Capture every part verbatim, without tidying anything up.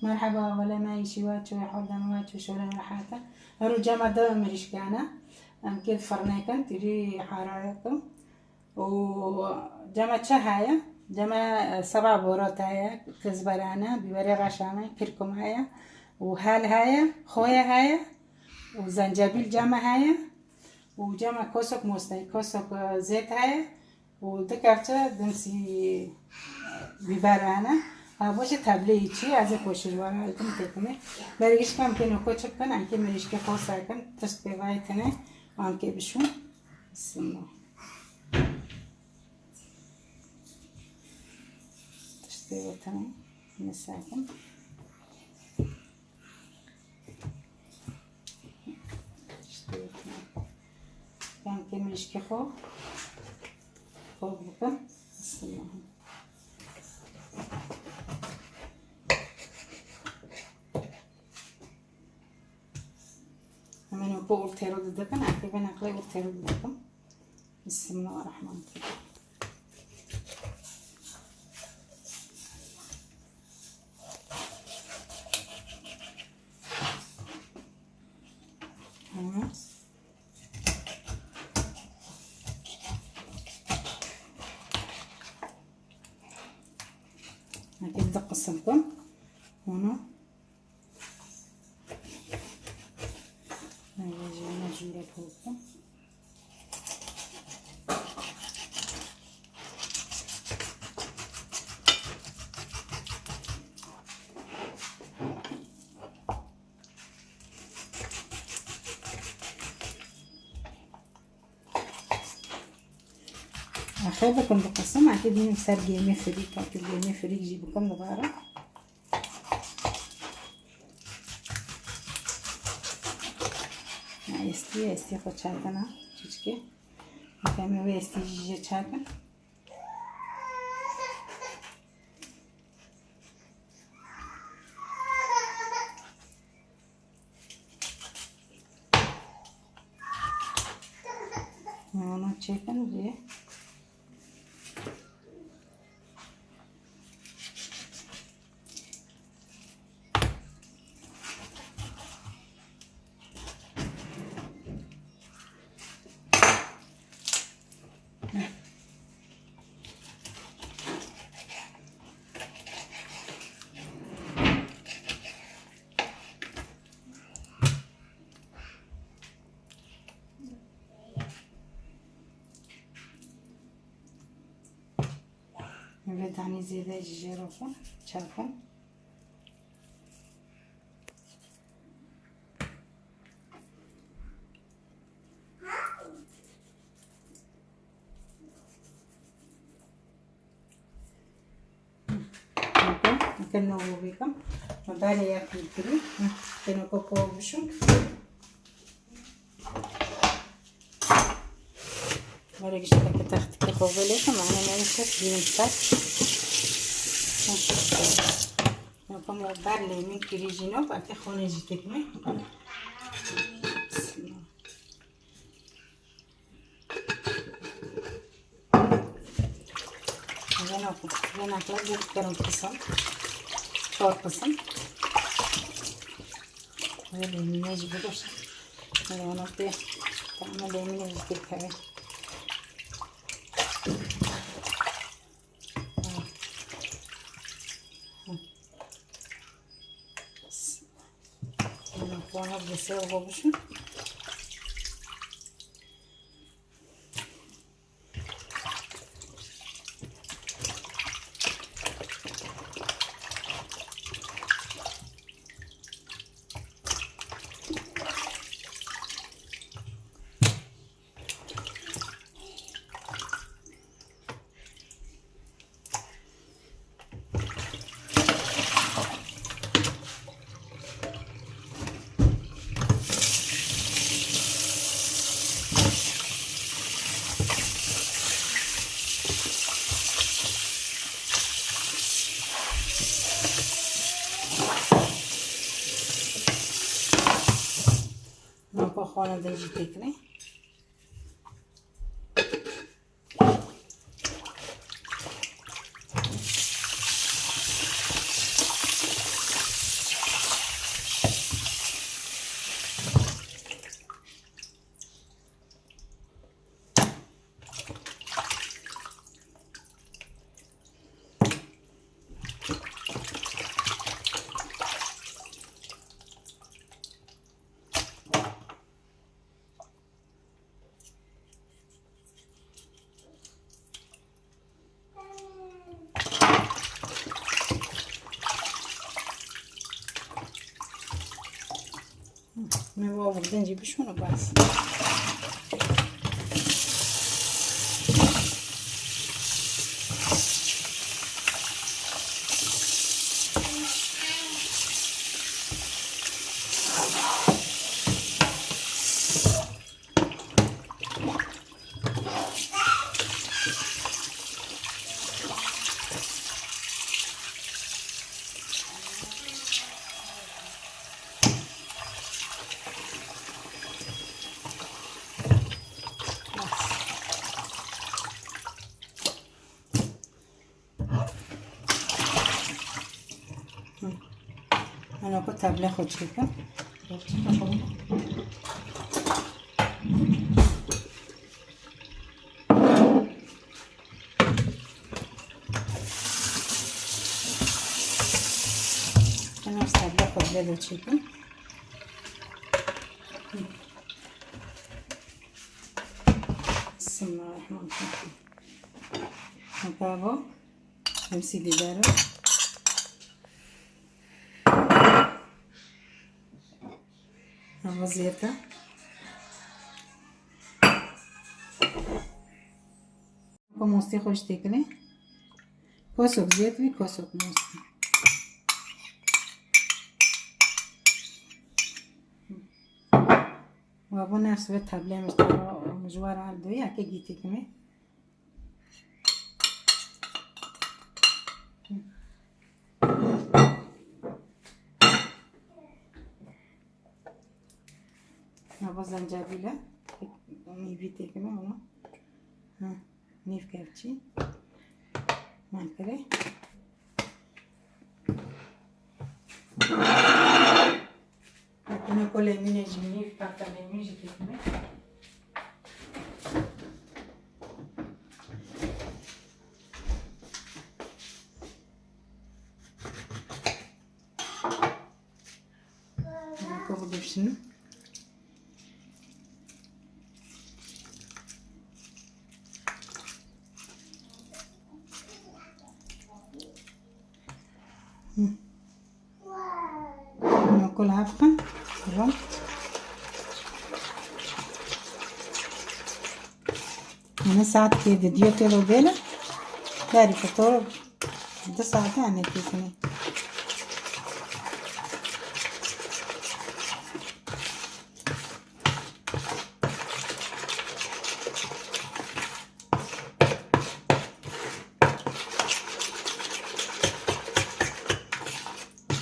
Merheba, wele me îşî wa çû, hordem wa çû, şore rehat e. Her roja me dewe mirîşkane. Em kê firnekin, tîrî hararekim. Û cema çi heye? Cema, e, seba borot heye, kizberane, bîberê reşane, kirkum heye. Û hel heye, xoye heye. Û zencebîl cema heye. Û cema kosok mostey, kosok, e, zêt heye. Û du kevçe dimsî bîber hene. Ha, bo jî tebleyî çî, ez ê poşê ji we re dikim têkimê. Bergişka em kê noko çi bikin, em kê mirîşkê xwe sekin, tişt pê vayê tine, an kê bişûn. Bismillah. Tişt pê ve tine, ne sekin. Yan kê mirîşkê xwe xwe bikim. Bismillah. Hemen weke ortero didikin, akê ben akle ortero didikim. Bismillahirrahmanirrahim. Hı. Hadi bir dakika sırdım. Onu. Böyle cüret oldu. Axir bikim bi qisim, akê dînim ser gêmê firîk, akê gêmê firîk jî bikim dibare. Na êstî, êstî xwe çakina, çiçkê. Em ê wê êstî jî jê çakin. Onu çekin bir. Vê tanî zêde ji jê re xwe çakin. Bakın, bakın ne oluyor, bakın. Böyle yakın duruyor. Bakın o koku olmuşum. Were gişteke textike xwe vê lêkim, ene neyse, bînin ser. Heh. Yokum ya, ber lêmin kirî jî no, belkî xonê jî têkme. Vêna ku, vêna ku ez ê bikerim qisim. Çar qisim. Vê lêmînê jî bidoşim. Vêna pê, tamam, lêmînê jî têkeve. Vêna ku ana bi ser xwe bişim. Naka xwana de jî têkine. Wa wirdin jî bişûn û bes. Ana ku table xwe çêkim. Ana table xwe bile de çêkim. Bismillahirrahmanirrahim. Bravo. Em sî dîdar e. Ama zêr de. Ku mostê xwe ji têkilê. Kosok zêr bî, kosok mostê. Wa bo nefs ve teblê min ji te re, min ji we re hildê, ya ke gîtî kimê. Ha, bu zencefîl e. Nîvî têkine ona. Ha, nîv kevçî. Malkere. Bunu kolê min e jî nîv, pata lê min jî têkine. Kabuğu hepsini. Hı. Bunu kul hafkan. Tamam. Ana saat kê de diyor ke lo bela. Dari fotoğraf. Du saate anne têkine.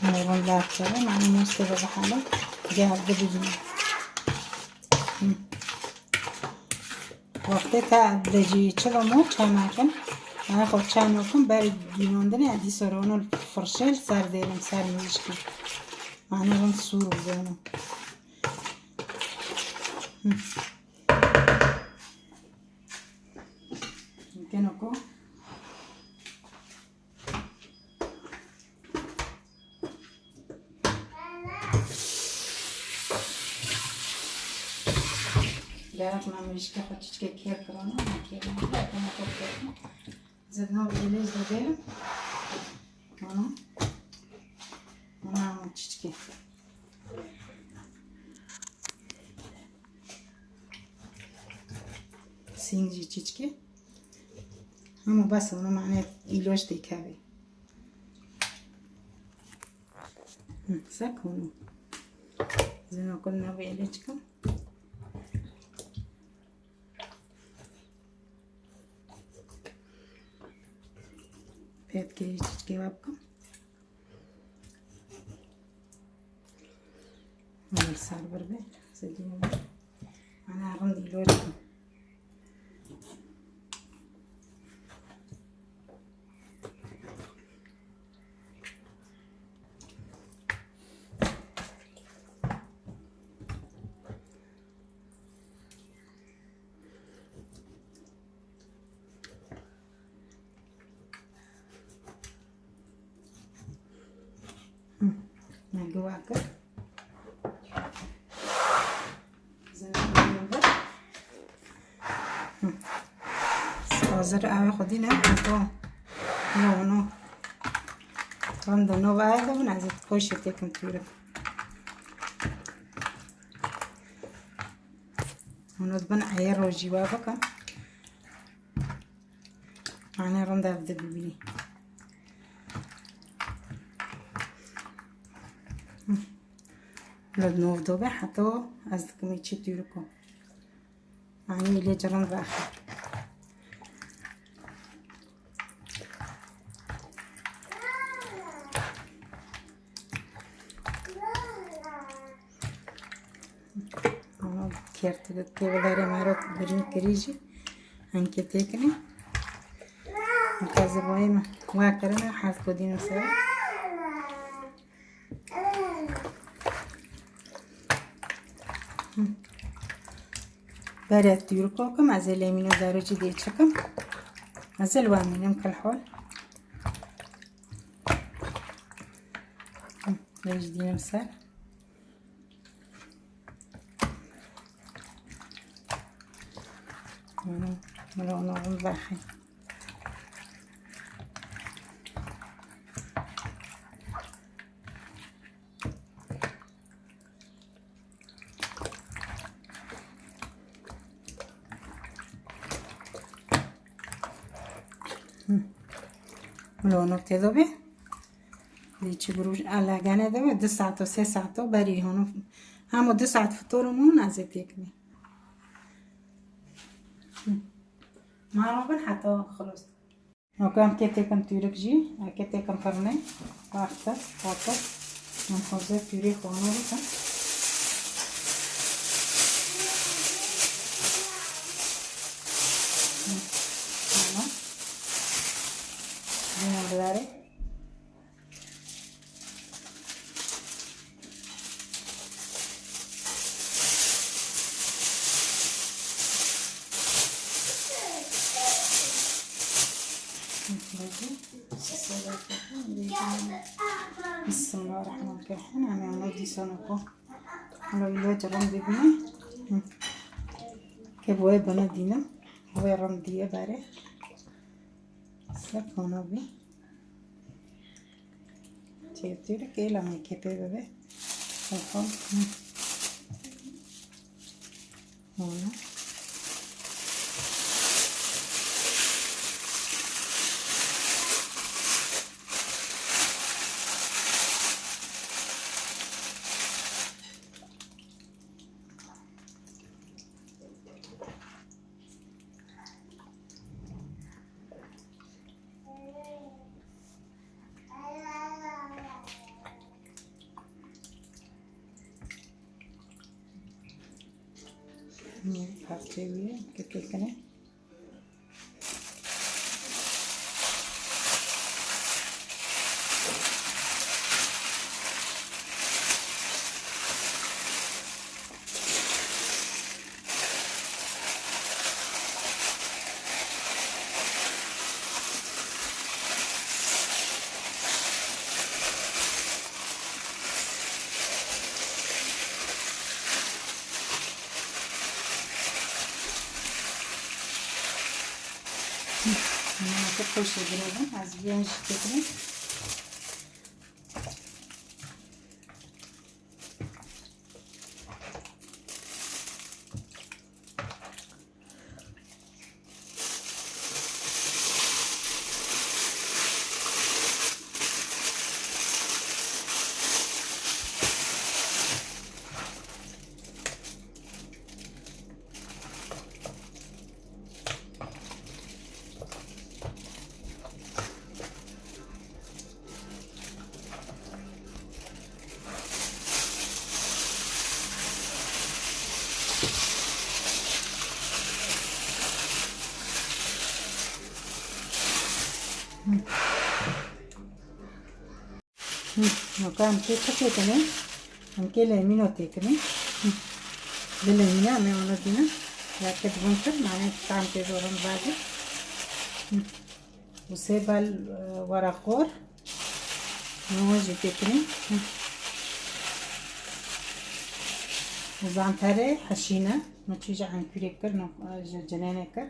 Merhaba, mane mostê ve bihala. Gel, gidelim. Hı. Wextê te dibêjî çilo mo çay nakin. Ew xwe çay nakin, ber dînandinê dîsa rano firşê li ser dêrin, ser mirîşkî. Mane rin sûr bibêno. Hı. Geno ku Gerek me mirîşkê xwe çiçkê kêr kirana, me kêr nekirana, me xwe kêr kirana. Zidna êlê ji dibêlim. Ana. Ana ama çiçkê. Sîng jî çiçkê. Hemû bes, hûn mane îloj têkevê. Hı, sek hûn. Zino kul navê elê çikim. Pêtkê çiçkê we bikim. Hûn ser bir be. Sedî ana rind îloj bikim. Hı. Nergê we kir. Zêde. Hı. Hazir ew xwedî ne. No, no. Tam da no ve de min ez poşetê kim tûrik. Hûn dibin eyê rojî wa bikin. Mane rind ev dibînî. Li nov dobe heta ez dikim çi tûriko. Mane lê ci rind vexe. Ama kertî kêvedarê me re birîn kirî jî enkê têkine. Mixazirmayê me wa kirine heft godînim ser. Berê tûriko kim, ez ê lêmîno derû jî dê çikim. Ez ê li wan mînim kilhol. Lê jî dînim ser. Milo, milo, milo, vexin. Milo, no tê do be. Dê çi guruj ala gane de ve, du saet û sê saet û berî hûn. Hemo du saet fitorim hûn, ez ê têkimî. Maro bin heta xilos. Noka em kê têkim tûrik jî, em kê têkim firnê. Waxte, xatir. Em xweze pîrê xwana bikin. Ana. Bînin bidarê. Bismillahirrahmanirrahim. Em ê ona dîsa niko. Hala îlaç rind bibîne. Ke boye bana dînim. Boye rind diye bare. Sek ona bî. Têr têr kêla me kepê bibe. Oha. Oha. Parçayı bir kekekine. Çok hoş bir, az bir şey getirin. Hı, noka em kê çi têkine? Em kê lêmîno têkine. Hı. Bi lêmîna em ê ona dînin. Ya ke dibin kir, mane tam tê zorin vajî. Hı. Û sê bel, e, were xor. Nû jî têkine. Hı. Û zanterê heşîne. Nû çî ji enkûrê kir, nû, e, ji cinênê kir.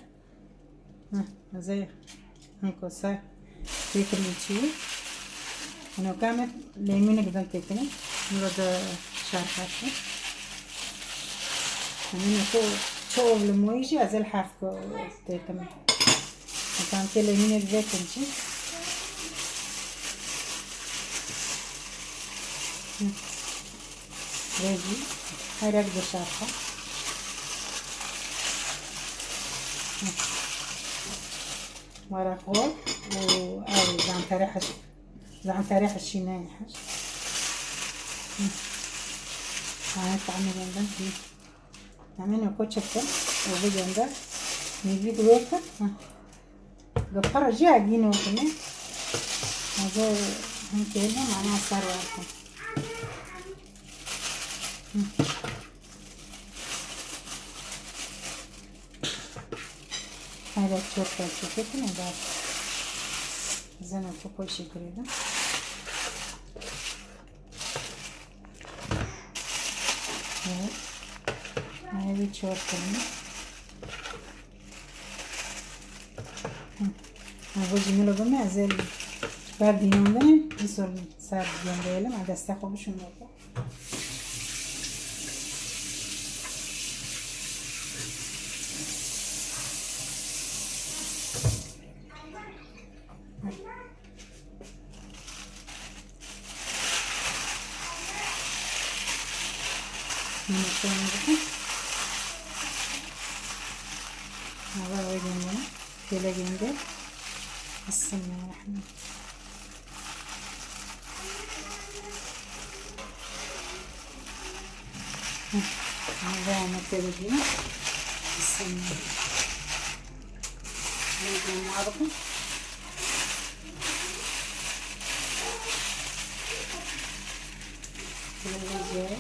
Heh, ez ê hin kosa têkirî çî. Hinoka me lêmûnik bin têkine. Miro de şarxatı. Hinoku Ov li moyî jî ez ê li heft têkim. Tam kê lêmînê bi vê kincî. Vê jî herek dişarxa. Were xol û ew zanterê heş, zanterê heşî neyê heş. Ay, tamam, ben. Em ê noko çi bikin? Û bigên de nîvî di wê bikin. Heh. Bi pir jî egî nokinê. Ez ê hin kêne mana ser we bikim. Heh. Hele çor parçe çekin, eder. Zena çok hoş şekil edin. Evet. Ay, bir çor tane. Hı. Ha, bu cimilo bu me, ez ê ber dînan de, bir sor ser gönderelim. Ha, destek olmuşum yok. Yumurtayı bikin. Hava ve gönder. Şöyle gönder. Bismillahirrahmanirrahim. Hı. Bunu da yemek vereceğim. Bismillah. Bunu da yapalım. Şöylece.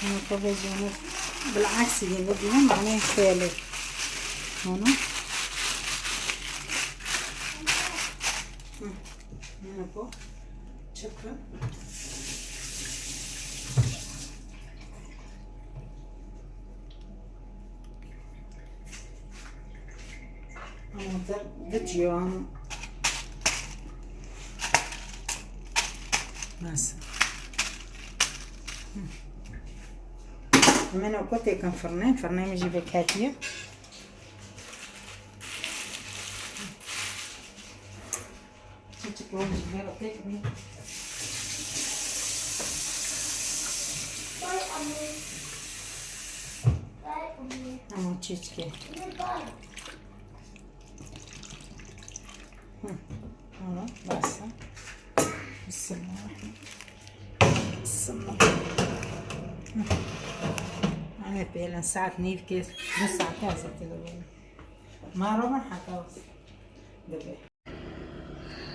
Noko vejîne. Bil'aksî yê vejîne, mane xêlê. Onu. Hı. Noko. Çıkın. Ama da, da ciwan. Nasıl? Hı. Hemen o kote kan fırına, fırına mı jibe katiye. Küçük olmuş, ben o tek mi? Ama çiçke. Hı. Onu bassa. Bismillah. Bismillah. Hı. Ama pêlan saet nîv kir. Du saete hazır kir. Ma roman heta wis. Dibe.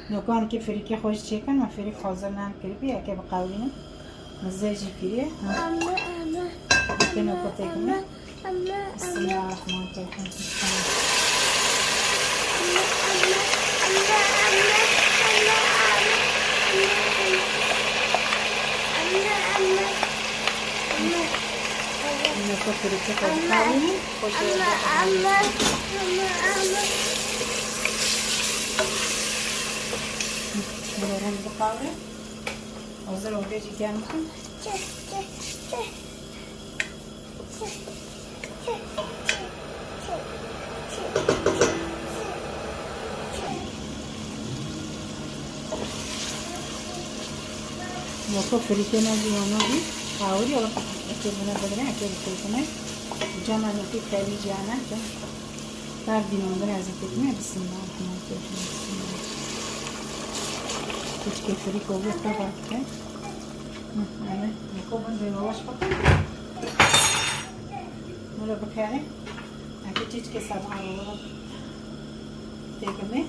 Nokan ki firîkê xwe jî çêkin, me firîk hazir nan kiribî, eke bi qewrînin. Mizê jî kiriye. Ha. Anne, anne. Eke noko têkine. Anne, anne. Bismillahirrahmanirrahim. Anne, anne. Anne. Noko firîkê xwe dixwînin. Anne, anne. Anne, anne. Böyle reng dixware. Hazır oldu, germ bikin. Noko firîkê me jî wana bî. Awirî, eke bine bigre, eke bikevine. Cama nokî tevî jî ane ke. Ber dînandin ez ê têkime, bismillah, rahman rahim, bismillah. Hiç kefirî kovê xwe bak ke. Hı, evet. Niko bin de yavaş bakın. Böyle bakayım. Eke çiçke sabah alalım. Têkime.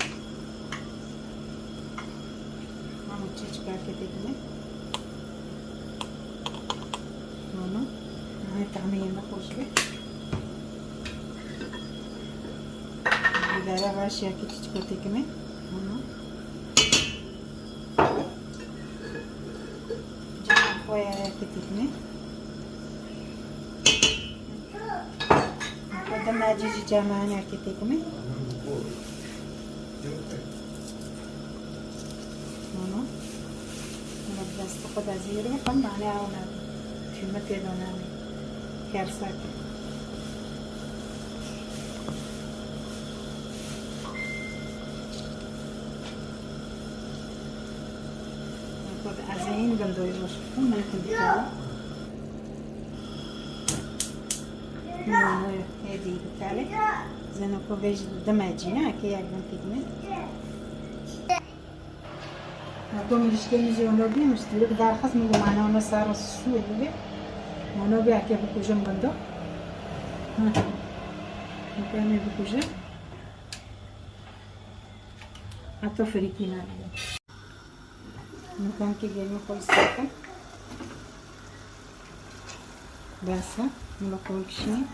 Ama çiçke eke têkime. Tamam. Ay, tamam, yemek hoş be. Bibera baş ya ki çiçko têkime. Tamam. Cana koya ya ki têkime. Koda maci jî camana ki têkime. Tamam. Xwe de zêr bikim, mane ew ne. Tîme tê de ne. Kersak. Xwe de ez ê hîn gundoyê roş bikim, min hindî kir. Nano êdî bi telê. Zeno ku vê jî dime cî ne, ke yer bin tîkine. Nato mirişkê min jî ono bî, min ji dîrok derxist, min got, mane ono ser sûr bibe. Ono bî, eke bikujim bindo. Eke em ê bikujin. Heta firîkî nabî. Min tenkê gêmê xwe li ser kir. Bes e. Min li xwe kişînî.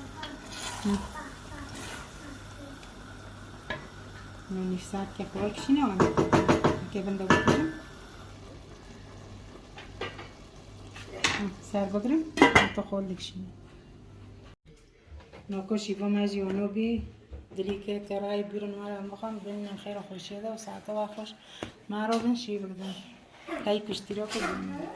Min nîv saetke xwe kişînî, em ê bikujin. Eke bin de bikujin. Ser bigrim, em te xwe dikişînî. Noko şîva me jî ono bî, dilî ke terayê bîrin me re mixwin, bimînin xêr û xweşiyê de û saete wa xweş. Me re bin şîv bidin. Hey kuştî ro ku bimînin.